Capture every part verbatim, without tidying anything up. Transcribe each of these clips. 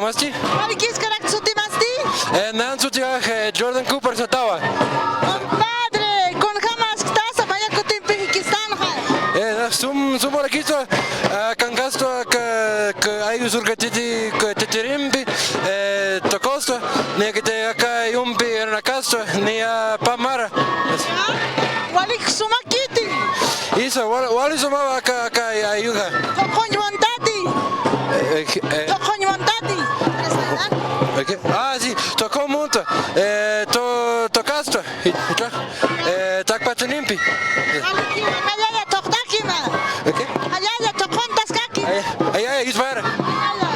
¿Masti? ¿Walikïskarakta sutimasti? Eh, nan sutixa, eh, Jordan Cooper satawa. Compadre, kunjamasktasa, maya kutimpi jikistanxa. Eh, na sum, sum walikïsta, ah, kankasta, ka, ka, ay usurkatiti, ka, titirimpi, eh, tocasta, niya kiti aka yumpi, ernakasta, niya pamara. Walik sumakiti. Isa, wal, wali sumawa aka, aka, ay, ayuja. Toqoñ montati. Eh, eh, eh. Toqoñ montati. Ok. Ah, sí, toqoñ monta. Eh, to, tocasta. Eh, takpatinimpi. Allalla, toqtakima. Ok. Allalla, toqontaskaki. Ay, ay, ay, dispara. Allalla.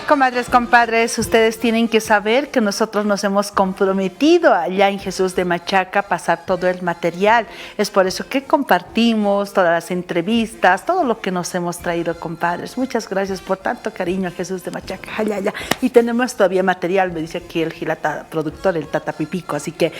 Comadres, compadres, ustedes tienen que saber que nosotros nos hemos comprometido allá en Jesús de Machaca a pasar todo el material. Es por eso que compartimos todas las entrevistas, todo lo que nos hemos traído, compadres. Muchas gracias por tanto cariño a Jesús de Machaca. Ay, ay, ay. Y tenemos todavía material, me dice aquí el jilata productor, el Tata Pipico. Así que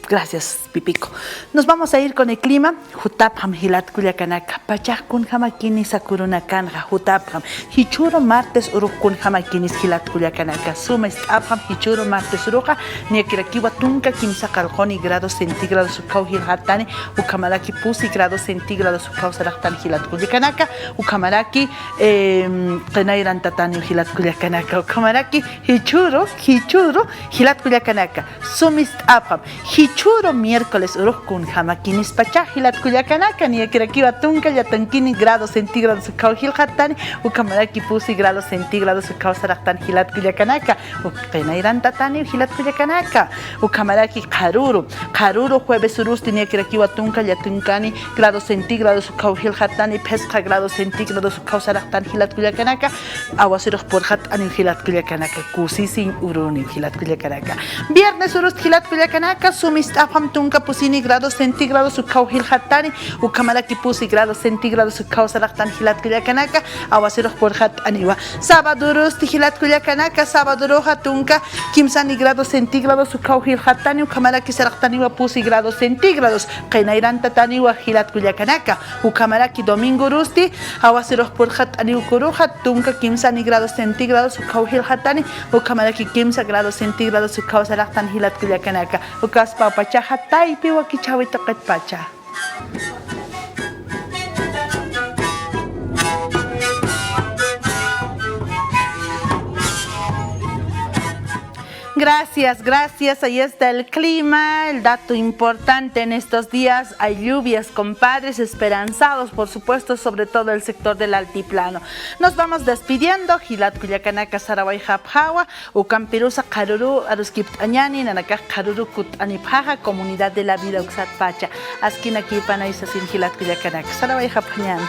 gracias, Pipico. Nos vamos a ir con el clima. Jutapxam jilat kullakanaka. Pachax kunjamakini sakurunakanxa. Jutapxam. Jichhüru martes urux kunjamakinis jilat kullakanaka. Suma ist'apxam jichhüru martes uruxa. Niyakirakiwa tunka kimsa qarquni grados centígrados ukhaw jilxatani. Ukhamaraki pusi grados centígrados ukhaw saraqtan jilat kullakanaka. Ukhamaraki, em, qinayrantatani jilat kullakanaka. Ukhamaraki jichhüru, jichhüru jilat kullakanaka. Suma ist'apxam, jichhüru miércoles urux kunjamakinispacha jilat kullakanaka, niyakirakiwa tunka llatankini grados centígrados ukhaw jilxatani, ukhamaraki pusi grados centígrados ukhaw saraqtan jilat kullakanaka, uk qinayrantatani jilat kullakanaka, ukhamaraki qharüru, qharüru jueves urusti niyakirakiwa tunka llatankani grados centígrados ukhaw jilxatani, phisqa grados centígrados ukhaw saraqtan jilat kullakanaka, awasirux purxat'aniw jilat kullakanaka, kusisiñ urüniw jilat kullakanaka. Viernes urusti jilat kullakanaka, suma ist'apxam tunka pusini grados centígrados ukhaw jilxatani, ukhamaraki pusi grados centígrados ukhaw saraqtan jilat kullakanaka, awasirux purxat'aniwa. Sábado urusti jilat kullakanaka, sábado uruxa tunka kimsani grados centígrados ukhaw jilxatani, ukhamaraki saraqtaniwa pusi grados centígrados, qinayrantataniwa jilat kullakanaka. Ukhamaraki domingo urusti, awasirux purxat'aniw uka uruxa, tunka kimsani grados centígrados ukhaw jilxatani, ukhamaraki kimsa grados centígrados ukhaw saraqtan jilat kullakanaka. Ukaspapachaxa taypi wakichäwi tuqitpacha. Gracias, gracias. Ahí está el clima, el dato importante en estos días. Hay lluvias, compadres, esperanzados, por supuesto, sobre todo el sector del altiplano. Nos vamos despidiendo. Jilat kullakanaka, sarawayxapxawa, ukampirusa qharüru aruskipt'añäni, nanakax qharüru kutt'anipxaxa, comunidad de la vida uksatpacha. Askinakipanay sasin jilat kullakanaka. Sarawayxapxañäni.